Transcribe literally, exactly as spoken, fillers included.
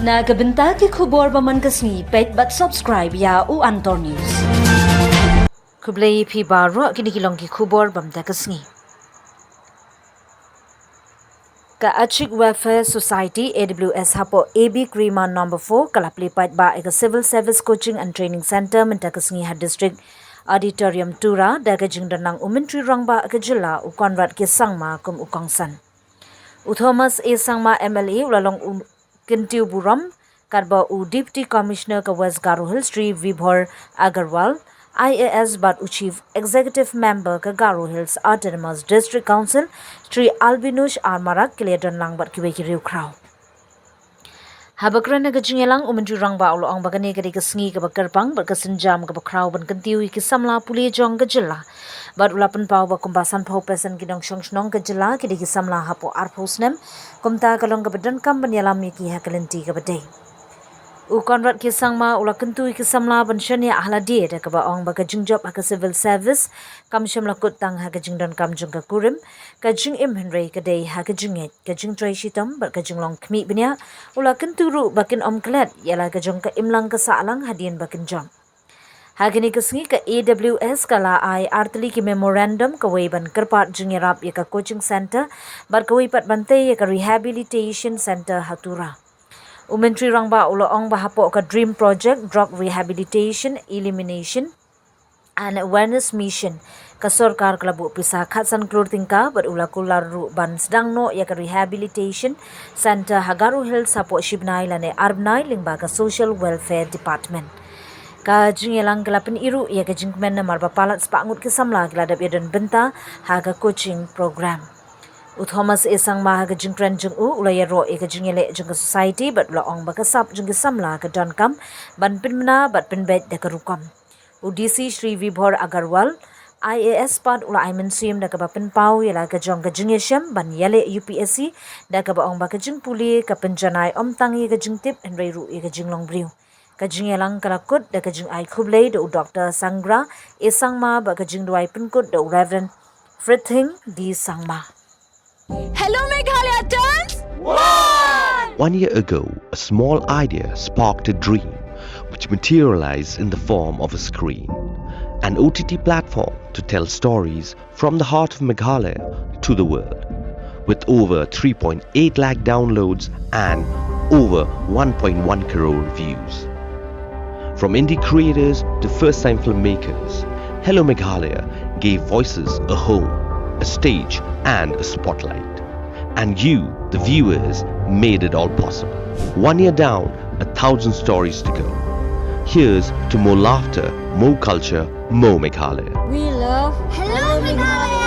Na ka bynta ki khubor ba man ka sngi, peit bad subscribe ïa u Antor News. Khublei phi baroh, kine ki long ki khubor ba man ka sngi. Ka Achik Welfare Society, A W S, hapoh A B Krima number four, ka la plie paidbah ïa ka Civil Service Coaching and Training Center mynta ka sngi ha District Auditorium Tura, da ka jingdonlang u Myntri Rangbah ka jylla u Conrad K Sangma kum u kongsan. U Thomas A Sangma M L A u la long u kyntiew burom, katba u Deputy Commissioner ka West Garo Hills Shri Vibhor Agarwal, I A S, bad u Chief Executive Member ka Garo Hills Autonomous District Council Shri Albinush R Marak ki la ïadonlang bad kiwei ki riewkhraw. Haba kren ha ka jingïalang, u Myntri Rangbah u la ong ba kane ka dei ka sngi kaba kyrpang bad ka sienjam kaba khraw ban kyntiew ïa ki samla pule jong ka jylla. Bad u la pynpaw ba kumba sanphew percent ki nongshong shnong ka jylla ki dei ki samla hapoh arphew snem, kumta ka long kaba donkam ban ïalam ïa ki ha ka lynti kaba dei. U Conrad K Sangma u la kyntu ïa ki samla ban shaniah ha lade, da kaba ong ba ka jingjop ha ka civil service kam shym la kut tang ha ka jingdonkam jong ka kurim, ka jingim, hynrei ka dei ha ka jingngeit, ka jingtrei shitom bad ka jinglong khmih bniah. U la kyntu ruh ba kin ym klet ïa la ka jong ka imlang ka sahlang hadien ba kin jop. Ha kane ka sngi ka A W S ka la ai artylli ki memorandum, kawei ban kyrpad jingïarap ïa ka coaching center bad kawei pat ban tei ïa ka rehabilitation center ha Tura. U Myntri Rangbah u la ong ba hapoh ka DREAM Project, Drug Rehabilitation, Elimination and Awareness Mission, ka sorkar ka la buh pisa khatsan klur tyngka bad u la kular ruh ban sdang noh ïa ka rehabilitation center ha Garo Hills hapoh shibnai lane arbnai lyngba ka Social Welfare Department. Ka jingïalang ka la pyni ruh ïa ka jingkmen namar ba palat spah ngut ki samla ki la dep ïadon bynta ha ka coaching program. U Thomas A Sangma ha ka jingkren jong u u la ïaroh ïa ka jingïaleh jong ka society bad u la ong ba ka sap jong ki samla ka donkam ban pynbna bad pynbeit da ka rukom. U D C Shri Vibhor Agarwal, I A S, pat u la ai mynsiem da kaba pynpaw ïa la ka jong ka jingïashem ban ïaleh U P S C, da kaba ong ba ka jingpule ka pynjanai ym tang ïa ka jingtip hynrei ruh ïa ka jinglong briew. Ka jingïalang ka la kut da ka jingai khublei da u Doctor Sangra A Sangma bad ka jingduwai pynkut da u Reverend Frithing D Sangma. Hello Meghalaya turns one! One year ago, a small idea sparked a dream which materialized in the form of a screen, an O T T platform to tell stories from the heart of Meghalaya to the world. With over three point eight lakh downloads and over one point one crore views. From indie creators to first time filmmakers, Hello Meghalaya gave voices a home, a stage, and a spotlight. And you, the viewers, made it all possible. One year down, a thousand stories to go. Here's to more laughter, more culture, more Meghalaya. We love Hello Meghalaya!